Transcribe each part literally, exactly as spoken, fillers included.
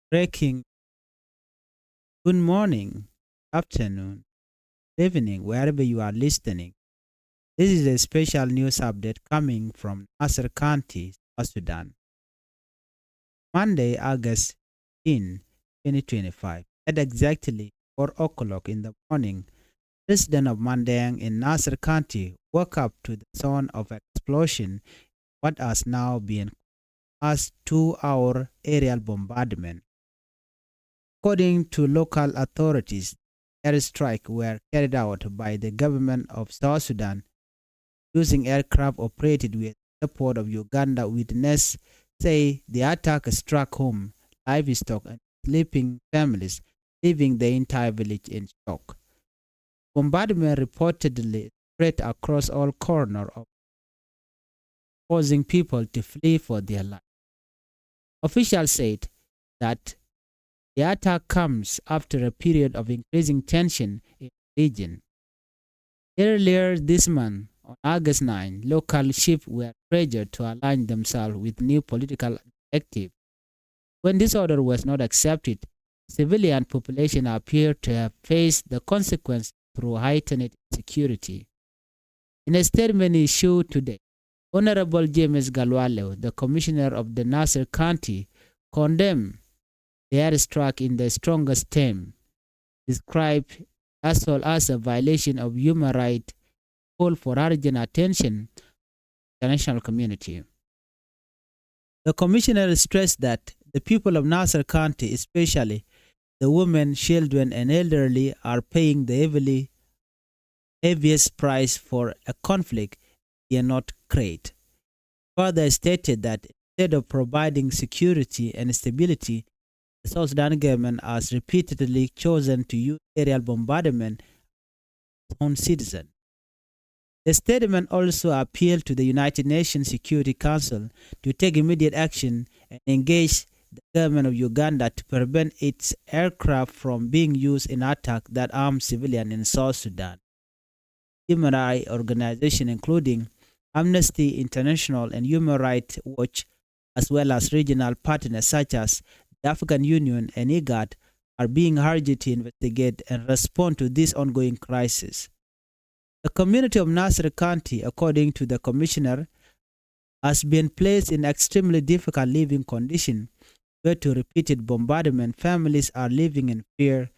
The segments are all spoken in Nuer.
Breaking. Good morning, afternoon, evening, wherever you are listening. This is a special news update coming from Nasir County, South Sudan. Monday, August in twenty twenty-five, at exactly four o'clock in the morning, residents of Mandeng in Nasir County woke up to the sound of explosion, what has now been as two-hour aerial bombardment. According to local authorities, airstrike were carried out by the government of South Sudan using aircraft operated with support of Uganda. Witness say the attack struck home, livestock and sleeping families, leaving the entire village in shock. Bombardment reportedly spread across all corners of, forcing people to flee for their life. Officials said that the attack comes after a period of increasing tension in the region. Earlier this month, on August nine, local chiefs were pressured to align themselves with new political directives. When this order was not accepted, civilian population appeared to have faced the consequence through heightened insecurity. In a statement issued today, Honorable James Gatluak Lew, the commissioner of the Nasir County, condemned the airstrike in the strongest term, described assault as a violation of human rights, called for urgent attention international community. The commissioner stressed that the people of Nasir County, especially the women, children, and elderly, are paying the heavily, heaviest price for a conflict they are not create. Further stated that instead of providing security and stability, the South Sudan government has repeatedly chosen to use aerial bombardment on citizens. The statement also appealed to the United Nations Security Council to take immediate action and engage the government of Uganda to prevent its aircraft from being used in attack that harm civilians in South Sudan. Human rights organizations including Amnesty International and Human Rights Watch, as well as regional partners such as the African Union and IGAD, are being urged to investigate and respond to this ongoing crisis. The community of Nasir County, according to the commissioner, has been placed in extremely difficult living condition due to repeated bombardment. Families are living in fear.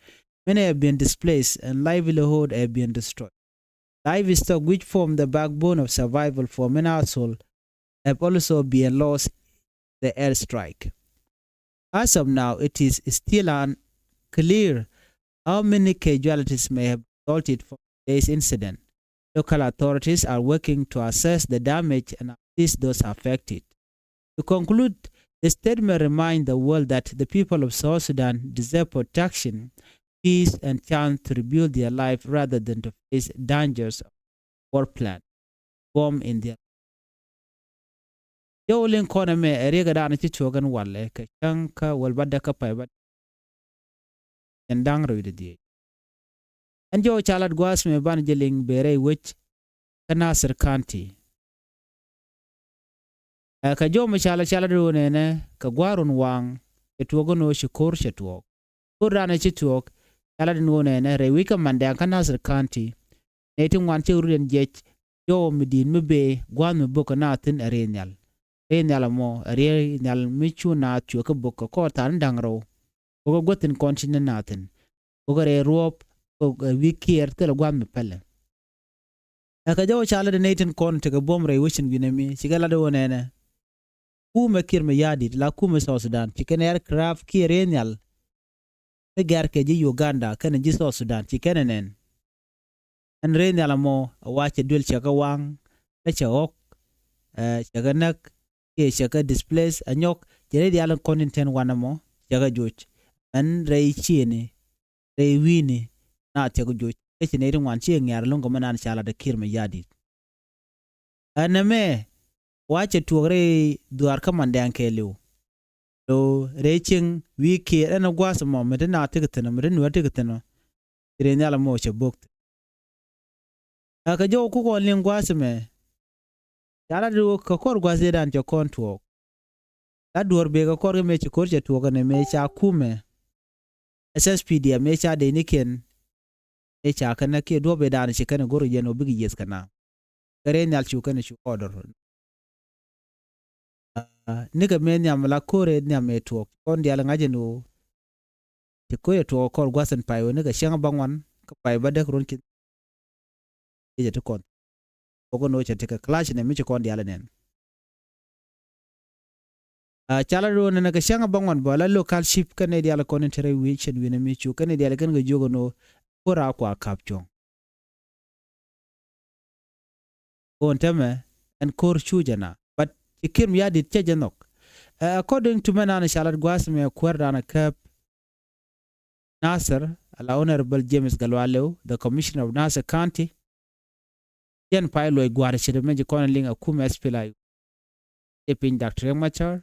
Many have been displaced and livelihood have been destroyed. Livestock, which form the backbone of survival for many households, have also been lost in the airstrike. As of now, it is still unclear how many casualties may have resulted from today's incident. Local authorities are working to assess the damage and assist those affected. To conclude, the statement reminds the world that the people of South Sudan deserve protection, peace, and chance to rebuild their life rather than to face dangers of war plan, bomb in their. Jɔw liŋ kɔn ɛmɛ ɛ riɛk ɛ daanɛ ci cuɔk ɛn walɛ kɛ cäŋ kä wäl batdä kä pay bat. Ɛn da̱ŋ rɛw wi̱cdɛ dhieec. Ɛn jɔw ca lat gua̱a̱th mɛ banɛ jɛ liŋ bëë rɛy wec kä Nasir County. Ɛ kɛ jɔw mɛ ca lat, ca lat ɣöö nɛnɛ kɛ gua̱a̱r run waŋ cɛ tuɔɔk ɛn ɣöö ci ko̱r cɛ tuɔɔk. Ko̱r daanɛ ci tuɔɔk ca lat ɛn ɣöö nɛnɛ rɛy wec kä Mandɛŋ kä Nasir County. Nɛy ti ŋuan cɛ rut ɛn jiɛc jɔw mi di̱i̱t mi bëë gua̱a̱th mi bök kɛ naath thi̱n ɛ rɛy nhial. Rɛy nhial ɛmɔ ɛ rɛy nhial mi cu naath cuɛ kä bök kɛ kɔɔr tha̱a̱ŋ da̱ŋ rɛw. Bök kɛ guäth thi̱n kɔn ci ni naath thi̱n. Bök kɛ rɛy ruɔ̱ɔ̱p, bök kɛ wi̱i̱ kiɛɛr thilɛ gua̱a̱th mi pɛlɛ. Ɛ kɛ jɔw ca lat ɛ nɛy tin kɔn tekɛ buɔ̱m rɛy wecin wi̱nɛ mi cikɛ lat ɛ ɣöö nɛnɛ. Kumɛ Kiir Mayardit la kumɛ South Sudan ci kɛn aircraft kiɛ rɛy nhial. Mi gɛr kɛ ji̱ Uganda kɛnɛ ji̱ South Sudan ci kɛn ɛ nɛn. Ɛn rɛy nhial ɛmɔ ɛ wa cɛ duel cɛ kɛ waŋ, kä cɛ ɣɔ̱k, ɛ cɛ kɛ näk, kiɛ cɛ kɛ displace ɛ nyɔk, cɛ rɛy diaal in kɔn in ten wanɛ mɔ cɛ kɛ joc. Ɛn rɛy ciëëni, rɛy wi̱i̱ni, na cɛ kɛ joc. Kä ci nɛy ti ŋuan ci ŋiar lo̱ŋ kɛ mɛ nan ca lat ɛ Kiir Mayardit. Ɛn ɛmɛ wa cɛ tuɔɔk rɛy dhuaar kä Mandɛŋ kɛɛliw. Lo rɛy cieŋ wi̱i̱ kiɛɛr ɛn ɛ gua̱a̱th ɛmɔ mi ti naath tekɛ thi̱n ɔ, mi ti nuäär tekɛ thi̱n ɔ. Ci rɛy nhial ɛmɔ cɛ bök thi̱n. Ɛ kɛ jɔw kukɔn liŋ gua̱a̱th ɛmɛ. Ca lat ɣöö kɛ kɔr gua̱a̱th ëëdan cɛ kɔn tuɔɔk. A duɔ̱ɔ̱r bëë kɛ kɔr kɛ mëë ci ko̱r cɛ tuɔɔk kɛnɛ mëë ca kumɛ S S P D F mëë ca dee ni kiɛn mëë ca kɛnɛ kiɛ duɔ̱ɔ̱p ëë da̱a̱n ci kɛnɛ go̱r yɛn ɔ bikɛ yieth kɛnɛ. Kɛ rɛy nhial cu kɛnɛ cu order. Nikɛ mëë nhiam la ko̱r ëë nhiam ëë tuɔɔk kɔn diaal ŋa̱c ɛn ɣöö ci ko̱r ëë tuɔɔk kɔr gua̱th ɛn pay ɣöö nikɛ cäŋ bäŋuan kä pay bädäk ruɔ̱n ki̱n. Jɛ ti kɔn. Kɔkɔ ni wä cɛ ti kɛ clash nɛ mi ci kɔn diaal nɛn. Ca la do̱n nɛ kɛ cäŋ bäŋuan bä la local chief kɛn ni diaal kɔn in te rɛy wi̱i̱ cɛn wi̱i̱ ni mi cu kɛn ni diaal kɛn kɛ jiök ni wä ko̱r a kua kap cuɔ̱ŋ. Kɔn tɛmɛ ɛn ko̱r cu jɛ na but ci Kiir Mayardit cɛ jɛ nhɔk. According to mɛ nan ca la gua̱a̱th mɛ kuäär dan a käp Nasir, ala Honorable James Gatluak Lew, the Commissioner of Nasir County. Jɛn pay luɔc gua̱a̱r ce̱t mɛ ji̱ kɔn liŋ a kum S P L A-U. Jɛ piny Doctor Riek Machar.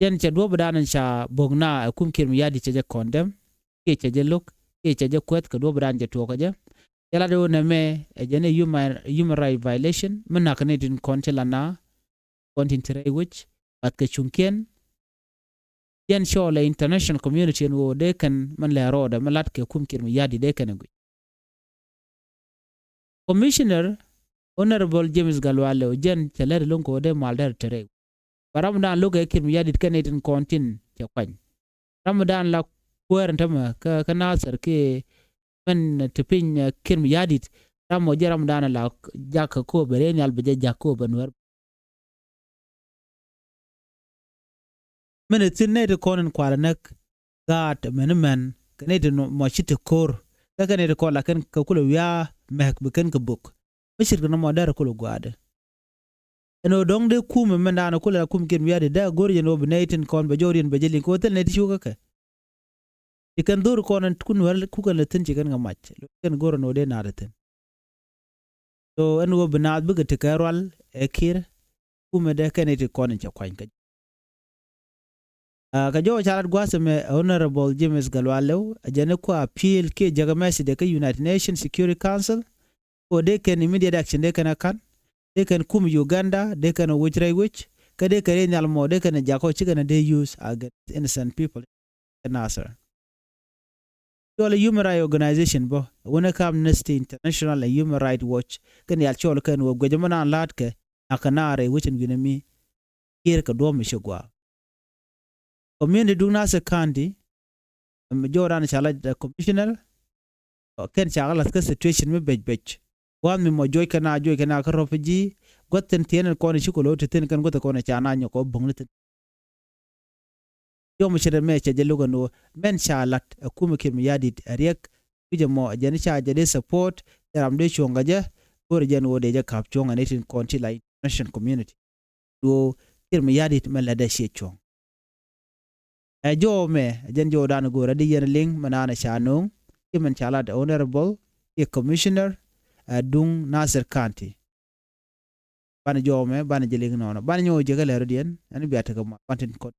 Jɛn cɛ duɔ̱p dan ca bo̱k na a kum Kiir Mayardit cɛ jɛ condemn. Kiɛ cɛ jɛ lo̱k, kiɛ cɛ jɛ kuɛth kɛ duɔ̱p dan cɛ tuɔɔk kɛ jɛ. Cɛ lat wä nɛ mɛ ɛ jɛn ɛ human, human right violation mi nak ni tin kɔn cɛ la na kɔn tin ti rɛy wec. Bat kɛ cuŋkiɛn. Jɛn cɔɔl ɛ international community ɛn ɣöö dee kɛn mɛn lɛ rɔɔdɛ mɛ lat kɛ kum Kiir Mayardit dee kɛn ɛ guic. Commissioner Honorable James Gatluak Lew jɛn cɛ lɛr lo̱ŋ kɛ ɣöö dee mal dɛr te rɛy. Ba ram dan lo̱k ɛ Kiir Mayardit kɛn itin kɔn tin cɛ kuany. Ram dan la kuäär ɛn tämɛ kä, kä Nasir kiɛ mɛn te piny Kiir Mayardit ram ɔ jɛ ram dan la jak kä kööbɛ rɛy nhial bɛ jɛ jak kööbɛ Nuäär. Mɛn ɛ thi̱n nɛy ti kɔn in kualɛ näk gaat mɛn mɛn kɛ nɛy ti mɔ ci ti ko̱r. Kä kɛ nɛy ti kɔn la kɛn kɛ kulɛ wiaa mɛk bi kɛn kɛ buk. Mi ce̱tkɛ nɔmɔ dɛr kulɛ gua̱a̱dɛ. Ɛn ɣöö dɔ̱ŋ dee kum ɛmɛn daanɛ kulɛ la kum Kiir Mayardit dee a go̱r jɛn ɣöö bi nɛy tin kɔn bɛ jɔw riɛn bɛ jɛ liŋ kɛ ɣöö thil nɛy ti cukɛ kɛ. Ci kɛn dho̱r kɔn ɛn kun Nuäär kukɛn lɛ thi̱n ci kɛn kɛ mac. Lɔ kɛn go̱r ɛn ɣöö dee naath ɛ thi̱n. So ɛn ɣöö bi naath bikɛ tekɛ rual ɛ Kiir. Kumɛ dee kɛn i̱ ti kɔn in cɛ kuany kä. Kä jɔwä ca lat gua̱a̱th ɛmɛ Honorable James Gatluak Lew a jɛn i̱ kua appeal kiɛ jäkä message dee kä United Nations Security Council. Kɛ ɣöö dee kɛn immediate action dee kɛn a ka̱n dee kɛn kum Uganda dee kɛn a wec rɛy wec. Kä dee kɛn i̱ nhial mɔ dee kɛn a jakɔ ci kɛn a dee use against innocent people. Nasir. Cɔl ɛ human rights organization bä wänɛ kä Amnesty International and Human Rights Watch kɛn yal cɔl kɛn wä guecä mɛ naan la̱a̱tkɛ. Akɛ naar ɛ wecin wi̱nɛ mi kiɛɛr kɛ duɔ̱ɔ̱p mi ci gua̱a̱. Community duŋ Nasir County ɛmɛ jɔwdan ca la commissioner. Kɛn ca kɛ la̱th kä situation mi bec bec gua̱a̱th mi mɔ juɔc kɛn a juɔc kɛn a kä rɔp ji̱ gua̱th thi̱n thi̱n ɛn kɔn ci kɛ lo̱o̱ ti thi̱n kɛn gua̱th kɔn ca na nyɔk kɛ wä bo̱ŋni thi̱n. Yom ce̱t ɛmɛ cɛ jɛ lo̱k ɛn ɣöö mɛn ca lat ɛ kumɛ Kiir Mayardit ɛ Riek. Wi̱cɛ mɔ ɛ jɛn ca jɛ dee support cɛ ram dee cuɔ̱ŋ kɛ jɛ. Go̱rɛ jɛn ɣöö dee jɛ ka̱p cuɔ̱ŋ ɛn itin kɔn ti la international community. Duɔ̱ɔ̱ Kiir Mayardit mɛ lɛ dee ciɛ cuɔ̱ŋ. Ɛ jɔw mɛ ɛ jɛn jɔwdan go̱rɛ di yɛn liŋ mɛ naan ɛ ca no̱o̱ŋ. Kiɛ mɛn ca lat ɛ honorable kiɛ commissioner ɛ duŋ Nasir County. Banɛ jɔw mɛ banɛ jɛ liŋ nɔnɔ banɛ nyɔw jɛ kɛ lɛr diɛn ɛn bia tekɛ ma banɛ tin kɔn.